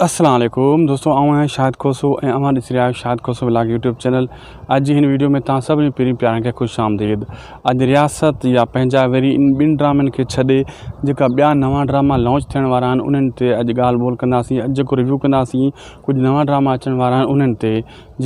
السلام عليڪم دوستو آئون آهيان شاهد کوسو ۽ اوهان ڏسي رهيا آهيو Shahid Khoso vlog YouTube channel اڄ جي هن ويڊيو ۾ توهان سڀني پيرين پيارن کي خوش آمديد اڄ رياست يا پنهنجا وري ان ٻن ڊرامن کي ڇڏي جيڪا ٻيا نوان ڊراما لانچ ٿيڻ وارا آهن انهن تي اڄ ڳالهه ٻولهه ڪنداسين اڄ جيڪو ريويو ڪنداسين ڪجهه نوان ڊراما اچڻ وارا آهن انهن تي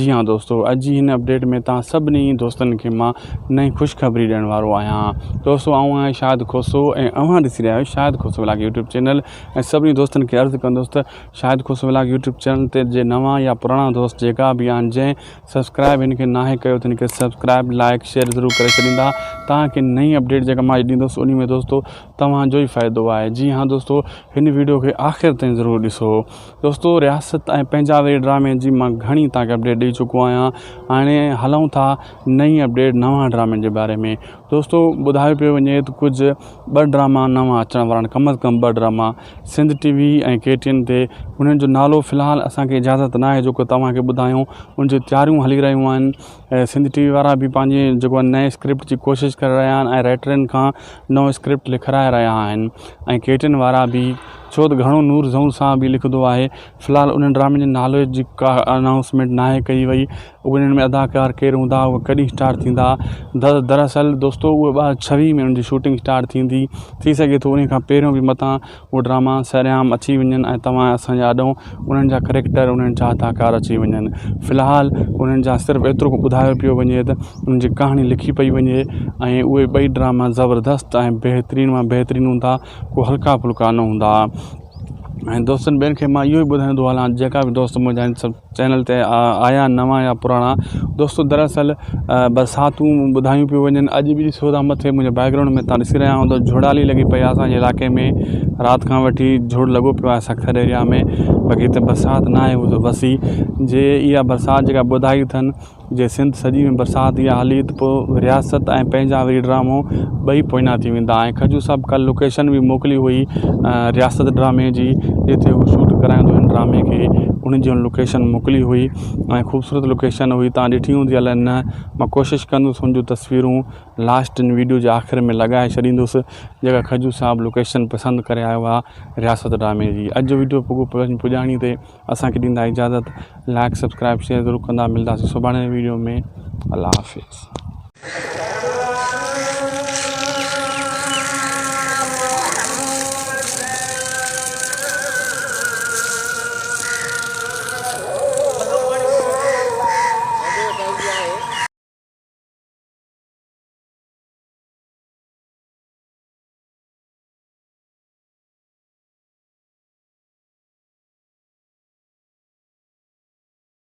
جي ها دوستو اڄ جي هن اپڊيٽ ۾ توهان سڀني دوستن کي مان نئين خوشخبري ڏيڻ وارو آهيان دوستو آئون آهيان شاهد کوسو ۽ اوهان ڏسي رهيا آهيو Shahid Khoso vlog YouTube channel ۽ سڀني دوستن کي عرض ڪندس ته Shahid Khoso vlog YouTube channel تي جي نوان يا پراڻا دوست جيڪا به آهن جنهن سبسڪرائب هن کي ناهي ڪيو ته هن کي سبسڪرائب لائڪ شيئر ضرور ڪري ڇڏيندا توهان کي نئين اپڊيٽ جيڪا مان اڄ ڏيندس انهي ۾ دوستو توهان جو ئي فائدو آهي جي ها دوستو هن ويڊيو کي آخر تائين ضرور ڏسو دوستو رياست ۽ پنهنجا ويڙ ڊرامي جي مان گهڻي توهان کي اپڊيٽ ڏئي چڪو آهيان هاڻي هلون ٿا نئين اپڊيٽ نوان ڊرامن جي باري ۾ دوستو ٻڌايو پيو وڃي ته ڪجهه ٻه ڊراما نوان اچڻ وارا آهن ڪم از ڪم ٻه drama Sindh T V ۽ K T N تي انهن جو نالو في الحال اسانکي اجازت ناهي جيڪو توهان کي ٻڌايون ان جون تياريون هلي رهيون آهن سنڌ ٽي وي وارا به پنهنجي جيڪو نئين اسڪرپٽ جي ڪوشش ڪري رهيا آهن ۽ رائٽرن کان نئون اسڪرپٽ لکرائي رهيا آهن ۽ ڪي ٽي اين وارا به ڇو ته گهڻو نور ظهور صاحب به لکندو آهي. في الحال انهن ڊرامن جي نالي جي ڪا انائونسمينٽ ناهي ڪئي وئي. انهن ۾ اداڪار ڪير هوندا، اهي ڪڏهن اسٽارٽ ٿيندا. دراصل دوستو اهي 2026 ۾ انهن جي شوٽنگ اسٽارٽ ٿيندي. ٿي سگهي ٿو انهي کان پهريون به متان اهي ڊراما سرعام اچي وڃن ۽ توهان اسان جي آڏو انهن جا ڪريڪٽر انهن جا اداڪار اچي وڃن. في الحال انهن جا صرف ايترو ٻڌايو پيو وڃي ته انهن جي ڪهاڻي لکي پئي وڃي ۽ اهي ٻئي ڊراما زبردست ۽ بهترين مان بهترين هوندا. ڪو هلڪا ڦلڪا نه هوندا ۽ دوستن ٻين کي مان اهو ئي ٻڌائيندو هلان جيڪا به دوست منهنجا هن سڀ چينل تي آيا نوان يا پراڻا دوستو دراصل برساتون ٻڌايون پيون وڃن اڄ به ڏسو ٿا مٿي منهنجي بيڪ گرائونڊ ۾ تان ڏسي رهيا هوندو جهڙالي لڳي پئي آهي اسانجي علاقي ۾ رات کان وٺي جهڙ لڳو پيو آهي سکر ايريا ۾ باقي هتي برسات نه آهي وسي جي اها برسات جيڪا ٻڌائي اٿن جي سنڌ سڄي ۾ برسات اها هلي ته پوء رياست ۽ پنهنجا وري ڊرامو ٻئي پوئنا ٿي ويندا ۽ کجو صاحب ڪل لوڪيشن به موڪلي هئي رياست ڊرامي جي جتي هو شوٽ ڪرائيندو هن ڊرامي کي ان جي لوڪيشن موڪلي هئي ۽ خوبصورت لوڪيشن هئي تان ڏٺي هوندي الائي نه مان ڪوشش ڪندس ان جون تصويرون لاسٽ ان ويڊيو جي آخر ۾ لڳائي ڇڏيندس جيڪا کجو صاحب لوڪيشن پسند ڪري آيو آهي رياست ڊرامي جي اڄ جو ويڊيو پڳو پڄاڻي تي اسان کي ڏيندا اجازت لائڪ سبسڪرائب شيئر ضرور ڪندا ملداسين سڀاڻي ويڊيو ۾ الله حافظ.